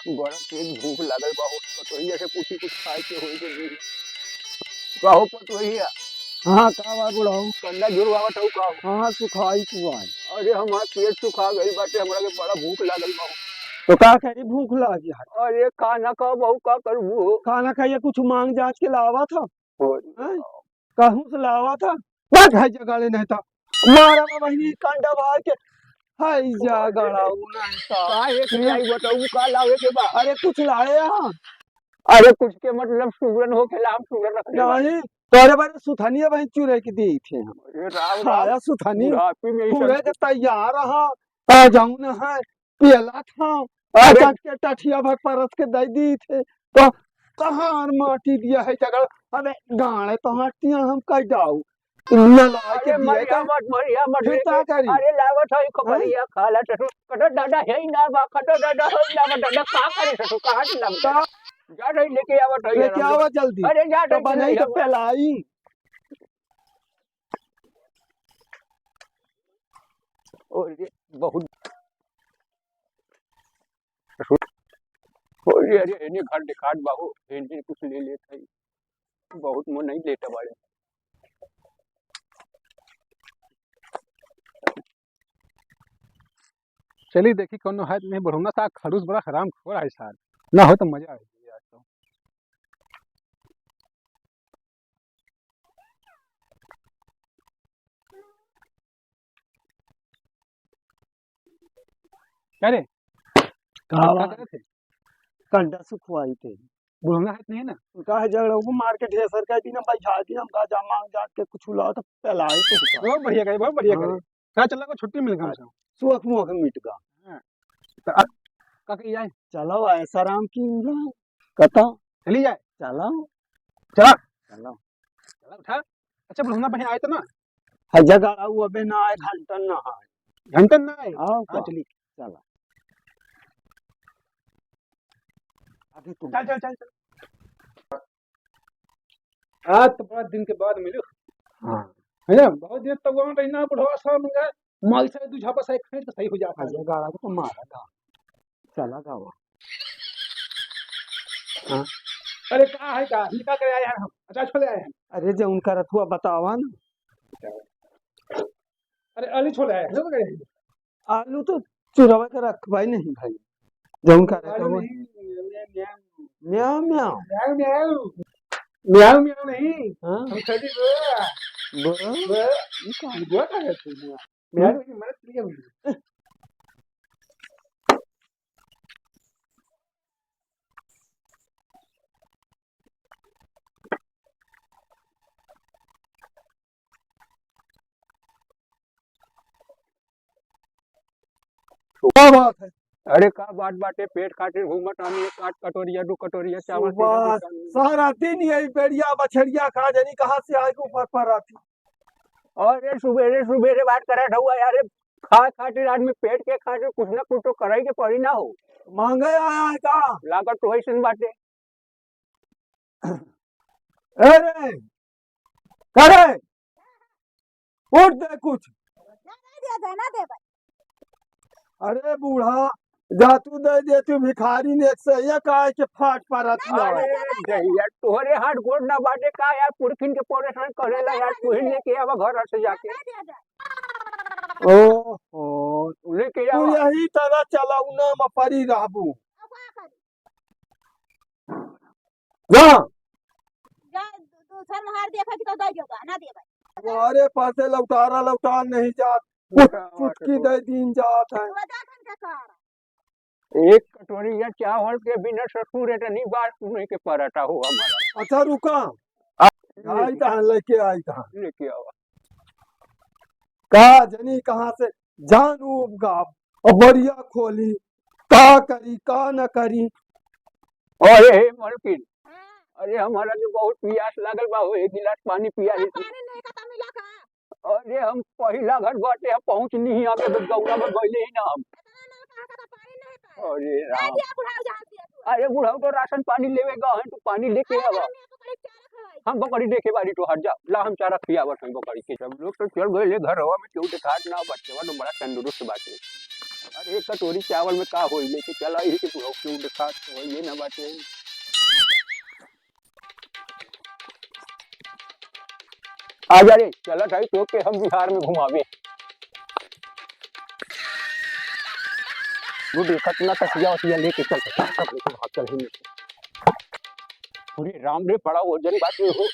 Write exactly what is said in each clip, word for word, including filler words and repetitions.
बड़ा तेज भूख लागल बा हो, पतोहिया से पूछी कुछ खाए के होई तो दी। का हो पतोहिया? हाँ, का बा बुढ़ऊ? कंडा जुड़वावत हऊ का हो? हाँ, सुखाई कुआई। अरे हमार पेट सुखा गइल बाटे, हमरा के बड़ा भूख लागल बा हो। तो का करी, भूख लागी है। अरे खाना का बहू का करबू हो? खाना खाइए, कुछ मांग जांच के लावा था। हो। हैं? कहूँ से लावा था, ना खाई जगाड़े नहीं था। मारा बा बहिनी कंडा बाहर के, हाय जगाड़ा उ नहीं था। का एक ले आई बताऊ, का लावे के बा? अरे कुछ लाए यहाँ। अरे कुछ के मतलब सुगरन हो खेला, हम सुगरन रख ले बानी। नहीं, तोरे बारे सुथनिया बहिन चुरे के दी थे हम। अरे राम, राम। खाया सुथनी, बुढ़ापे में ही पूरे सब के तैयार रहा, आ जाऊँ ना है। पेला था, अरे! चट के टठिया भर परस के दे दी थे। तो कहाँ माटी दिया है जगह? अबे गाड़े तो हटिया हम कह जाऊ। ललाए के अरे दिए मरिया का? मत, मरिया मत, फिर लेके का करी? अरे लावत है हैं? खपरिया खाला टटू। कटो दादा है ही ना बा, कटो दादा है ही ना बा, दादा का करे टटू, कहाँ से लावत? का? जा रही लेके आवत है लेके यार। आवा जल्दी। अरे जा तो रही बनाई लेके तो आवा। पेलाई। और ये बहुत, अरे, अरे, एने घर देखात बा हो, एने कुछ ले लेत हई। बहुत मन नहीं लेता बाड़े। चली देखी कौनो है नहीं, बढ़ौना सा खड़ूस बड़ा हरामखोर है सार। ना हो तो मजा आ जाए आज तो। का रे? का का बा? करत है? कंडा सुखवाई थे। बुढ़ौना है नहीं ना? उनका है झगड़ा, वो मार के ढेसर कर दी ना, बैठा दी ना, हम कहा जा मांग जात के कुछ लाओ तो पेलाई तो होता। बहुत बढ़िया करे, बहुत बढ़िया करे। हाँ। का चला को छुट्टी मिल गया हाँ। हमसे। सुख मुख मिट गा। हाँ। तो आ, का कही जाए? चलो ऐसा राम की उंगला। कता? चली जाए। चलो। चला। चलो। चला उठा। अच्छा, बुढ़ौना बहिन आए तो ना? है जगह, उ अबे ना आए, घंटन ना आए। घंटन ना आए? आओ हाँ, का? चली। चला। आगे तुम। चल, चल, चल, चल। आज तो बड़ा दिन के बाद मिलो। हाँ। है ना? बहुत देर तक वहाँ रहना, बुढ़वा साहब मंगा, माल से दू झापा से खाए तो सही हो जाता है। हाँ, ये गाड़ा को तो मारा था। चला गावा। हाँ। अरे, का है का? निकाल के आए हैं हम। अचार छोले आए हैं। अरे, जो उनका रथुआ बतावा ना। अरे, आलू छोले आए हैं। आलू तो चुरावा के रखवाई नहीं भाई। जौन का रहता आलू हुआ। नहीं, म्याऊ, म्याऊ। म्याऊ, म्याऊ। म्याऊ, म्याऊ। म्याऊ, म्याऊ नहीं। हाँ। हम खड़ी बो। बो? बो। ई का? बो का है तू? म्याऊ की मदद करिए बोली। का बात है? अरे का बात बाटे, पेट खातिर घूमत आनी, एक आध कटोरिया, दू कटोरिया चावल पी सुबह लेते आनी। सारा दिन यही बेड़िया बछड़िया खा जानी, कहाँ से आए के ऊपर पर आती। अरे सुबेरे सुबेरे बात करत हउआ यार, खाए खातिर आदमी पेट के खातिर कुछ ना कुछ तो करे के पड़ी ना हो। मांगे आया है का? लागत तो वैसन बाटे। ए रे, का रे? उठ दे कुछ। ना, ना दे दे, ना दे भाई। अरे बूढ़ा, जा तू दे दे, तू भिखारी ने से ये काहे के फाट पारत ना, ना, ना, अरे ना, ना, ना। जहिया तोहरे हाथ गोड़ ना बाटे का यार, पुरखिन के परेशान करेला यार, ना, तू ही ना, लेके आवा घर से जाके। ना, ना, ना। ओहो, लेके तू आवा। यही तरह चलौना में पड़ी रहबू। अब का करी? जा। जा, दू-, दूसर महार देखा कि तो दे देगा, ना देगा। हमारे पास से लौटारा लौटार नहीं जात। कुछ लौटारा चुटकी लौटार। दे दीन जात है। तो जात है का कार? एक कटोरी या चावल के बिना ससुर एतनी बात सुने के पड़ता हो हमारा। अच्छा रुका। आ, आई तहाँ लेके आई तहाँ। लेके आवा। का जनी कहाँ से जान उब गाब, अब बढ़िया खोली, का करी, का न करी। अरे हे मलकिन, हाँ। अरे हमारा के बहुत पियास लागल बा हो, एक गिलास पानी पिया अरे दे। पानी नहीं का तो मिला का? अरे हम पहिला घर बाटे, हम पहुँच नहीं आगे, बस गौरा में गइले ही ना हम। इतना ना कहा का तो पानी नहीं पाए। अरे दे राम। दिया बुढ़ाऊ जहाँ दिया तू। अरे बुढ़ाऊ तो राशन पानी लेवे गए हैं, तू पानी लेके अरे आवा। पानी आपको करीब चार रखवाई। हम बकरी देखे बारी तोहार, जा, ला हम चारा खियावत हई बकरी के। सब लोग तो चल गइले घरवा में, केहू देखात ना, बच्चवा तो बड़ा तंदुरुस्त बाटे। एक कटोरी चावल में का होई, लेके चला, यही के बुढ़ऊ के देखा तो ये ना बाटे। आ जा रे, चला भाई, तो के हम बिहार में घुमावे। वो देखत ना कसिया वसिया लेके चल, चल, चल, चल, चल, चल, चल। अरे राम रे, बड़ा वजन बाटे हो।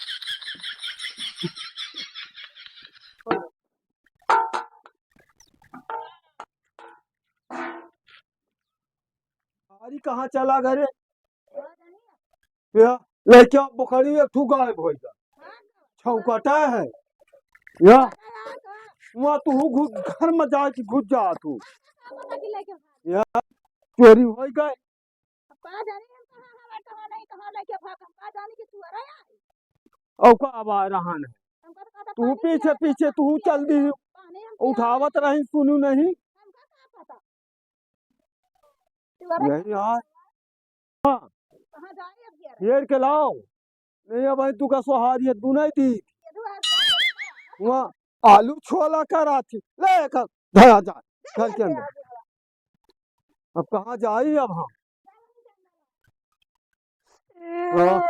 अरे कहाँ चला गए रे? या, लइका बकरी एक ठू गायब होइ गया। छौकटा है। या, वहाँ तू घुस, घर में जाके घुस जा तू। या, चोरी होइ गए। और का आवा रहन है? तू पीछे पीछे तू चल दी। उठावत रही, सुनू नहीं। यही यार। हाँ। हेर के लाओ। नहीं, अब भाई तू का सोहारी है, तू नहीं दी। वहाँ आलू छोला करा थी। ले कर धरा जा घर के अंदर। अब कहाँ जाई अब हम? हाँ।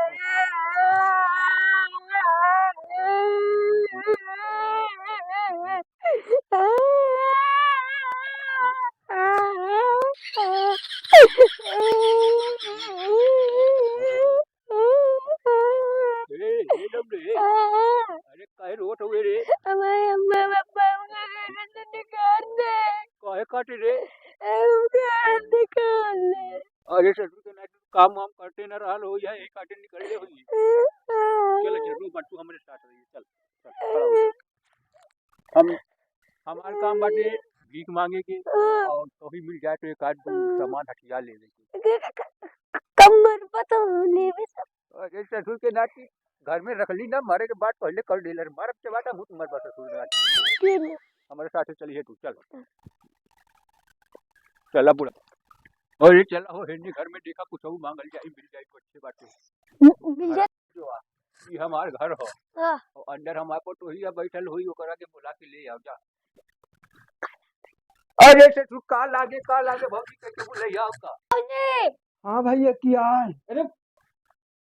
ए, ए, लौंडे, ए। अरे, काहे रोत हुए रे? हमारे अम्मा पापा हमका घर से निकाल दे। काहे काटे रे? हमका निकाल दे। अरे, ससुर के नाती काम वाम करते न रहल हो, यही काटे निकल ले होई। चल, चल, रो मत, तू हमरे साथ रहिए, चल, चल, खड़ा हो जा। हम, हमार काम बाटे भीख मांगे के, और कभी मिल जाए तो एक आध दो सामान हथियार ले लेंगे। कमर पता लेवे सब। अरे ससुर के नाती, घर में रख ली ना, मरे के बाद पहले कर ले, मरब के बाद हम तुम्हारे पास ससुर के नाती। हमारे साथ चलिए तू, चल। चला बुढ़ा। अरे चला हो, हेने घर में देखा, कुछ और मांगल जाई, मिल जाई तो अच्छे बात है। मिल जाए। जो आ, ई हमार घर हो। हाँ। और अंदर हमार पतोहिया बैठल होई, ओकरा के बुला के ले आओ जा। अरे ससुर, का लागे, का लागे भौजी, कैसे बुलैया का? भौजी। हाँ भैया, क्या है? अरे,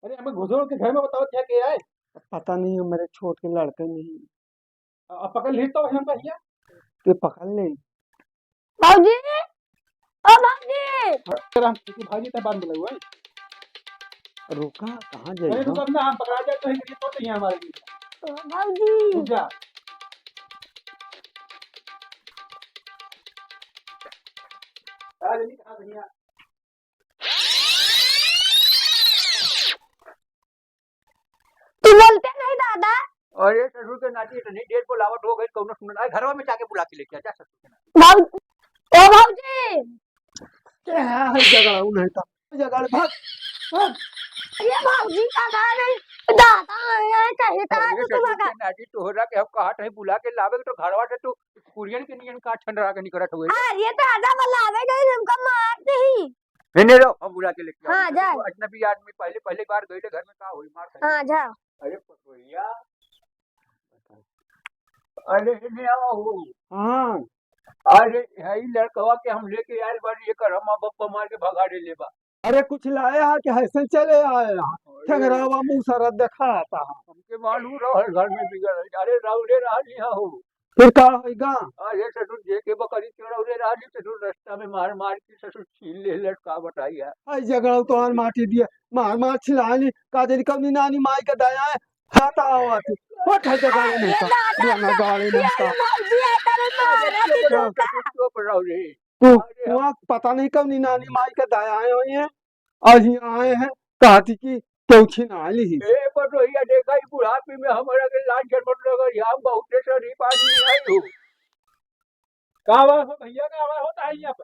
अरे हमें घुसोड़ के घर में बताओ क्या क्या है? पता नहीं, हमारे छोट के लड़के नहीं। अब पकड़ ली तो हम भैया। ते पकड़ ले। भौजी, ओ भौजी। तेरा हम किसी भाई जी तक बात बोले हुए। रुका, कहाँ जाई अरे हम? रुका ना, हम पकड़ा जाए तो ही तो नहीं हमारे लिए। ओ भौजी। रुक जा। आ, ले ली, कहाँ भैया? तू बोलते नहीं दादा। अरे ससुर के नाती, इतनी देर बोलावत हो गई, कौनो सुनत? अरे घरवा में जाके बुला के लेके आ जा ससुर के नाती। भाऊ, ओ भौजी। क्या है झगड़ा, उ नहीं था। झगड़ा, भाग, भाग। ये भौजी का घर नहीं, दादा आए हैं, कहीं तो अरे आज तू ससुर भगा। के नाती, तोहरा के हम कहा थे बुला के लावे तो घरवा से तू कुरियन के नियन का ठंडरा के निकलत हुए। अरे दादा बुलावे गए, हमका मार दी। हेने रहो, हम बुला के लेके आओ। हाँ, जा। अजनबी आदमी पहले, पहले बार गइले घर में, का होई, मार खाई। हाँ, जा। अरे पटोहिया। अरे हेने आओ हो। हाँ। अरे, हई लड़कवा के हम लेके आयल बानी, एकर अम्मा बप्पा मार के भगा देले बा। अरे कुछ लाए हा कि ऐसे चले आए हा? अरे। ठेंगरावा मुँह सरत देखाता हा। हमके मालूम रहो घर में बिगड़। अरे राउरे रहल लिहा हो। फिर का होइगा? अरे ससुर, जे के बकरी चोरौले रहली, ससुर रास्ता में मार मार के ससुर छीन लेलस, का बताई यार। आई झगड़ा तोहार माटी दिया, मार मार छिलानी, का जनी कौनी नानी माई के दया है, खाता आवत। उठ, है झगड़ा नहीं का, गाना गाड़ी नहीं का। भौजी, आ करे मारा अरे चुप रहो, ससुर, चुप रहो रे। तू, अरे तू पता नहीं कौनी नानी माई के दया है, और यहाँ आए हैं, कहती कि केहू छिना लिही। ए पटोहिया, देखा, ई बुढ़ापे में हमरा के लाज शरम मत लगा, हम बहुते शरीफ आदमी है हो। का आवाज हो भैया, का आवाज होता है यहाँ पे?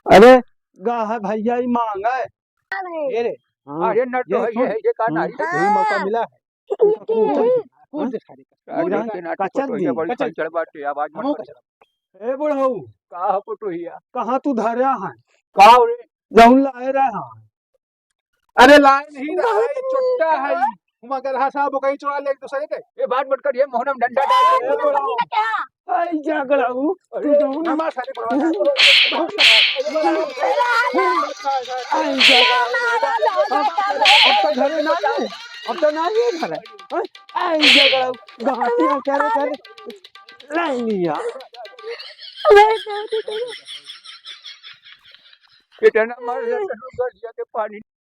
अरे, गा है भैया, ई मांगा है। ये रे। हाँ, अरे न तो ये है, ये सुन। है, ये का हम्म, नारी है? यही मौका मिला है। कूद, कूद, कूद, कूद, कूद। अरे, के नाटी कचर पटोहिया दी। बड़ी कचर। खलचड़ बाटे, आवाज मत हमो कर। कचर। ए बुढ़ऊ, का हो पटोहिया? कहाँ तू धरया है? का हो रे? जौन लाए रहा। अरे लाए नहीं रहा है, चोट्टा है। हुआ गरहा साहब कहीं चुरा ले एक दूसरे के। ये बात मत कर, ये मोहनम डंडा डाल। ए बुढ़ऊ। आई झगड़ाऊ, तू तो ना मार सारे बड़वा। आई झगड़ाऊ, अब, अब तो घरे ना आए, अब तो ना आए घरे। हाँ? आई झगड़ाऊ, घाटी में करे, करे, नहीं लिया। बेटा ना मार, गड़िया के पानी